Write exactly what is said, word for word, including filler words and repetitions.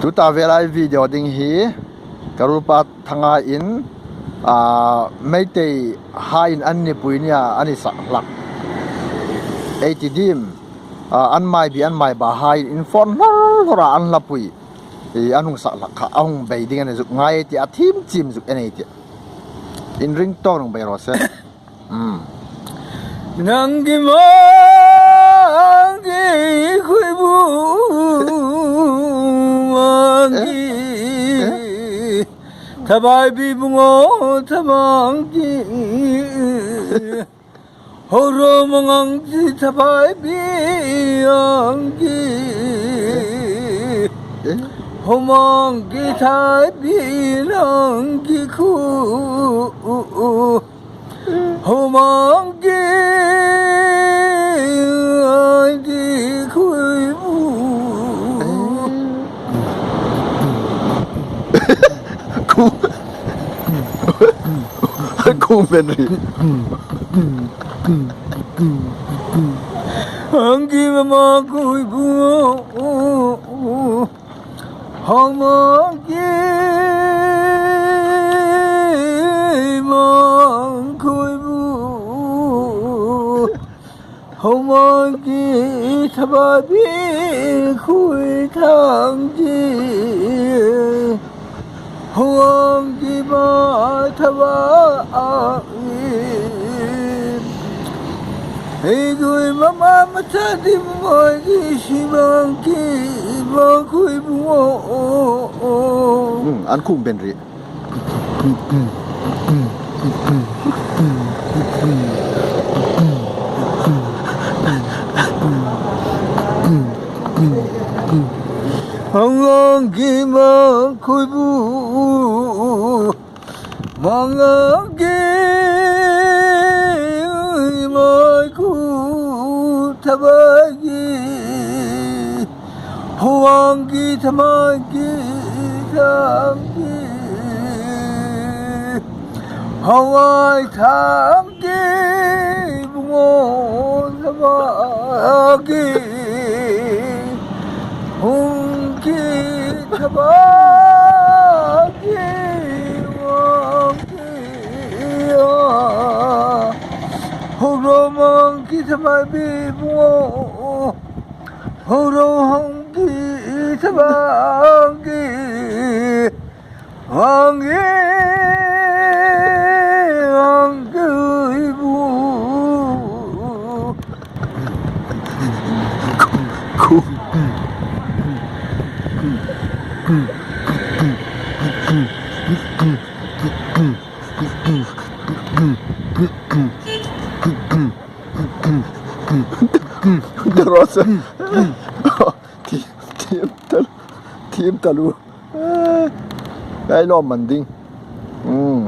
Tuta vela video ding hi ka ruolpa Thanga'n, a, Meitei haiin an nipui nia an sak hlak. Ei ti dim, a, an maibi an maiba haiin phone hlor hlora an la pui. I an hung sak hlak kha, a hung bei ding a ni zuk ngai ti a thiem chim zuk a ni ti. In ringtone hung bei raw se. Hmm. Nang ki mang ki khui bu mang ki. Eh? Eh? Thabai bi bu ngo thamang ki. Horo mangang ki thabai bi ang ki. Eh? Eh? Ho mang ki thai bi nang ki khu. Ho mang ki ai di khui bu. Khu. Khu men ri. Ang ki ma ma khui bu. Hong mang ki mang khui bu. Hong mang ki thabai bi khui thang ki. Hong ki ma thabai. Ei gui mama mata di mama ki si bang ki bang khui bu o o o. Hmm, an khum ben ri. Hang ang ki bang khui bu. Mang ang ki mai khu thabai ki. Huang ki thamai ki thang ki. Hawai thang ki bungo thabai ki. Hung ki thabai ki. Huang ki. Ho ro mang ki thabai bi bu. Ho ro hong ki thabai ki. Hong ki. Hong ki bu. Khu. Thiem, thiem tal, thiem taluo. Eh, ai lo man ding. Hmm.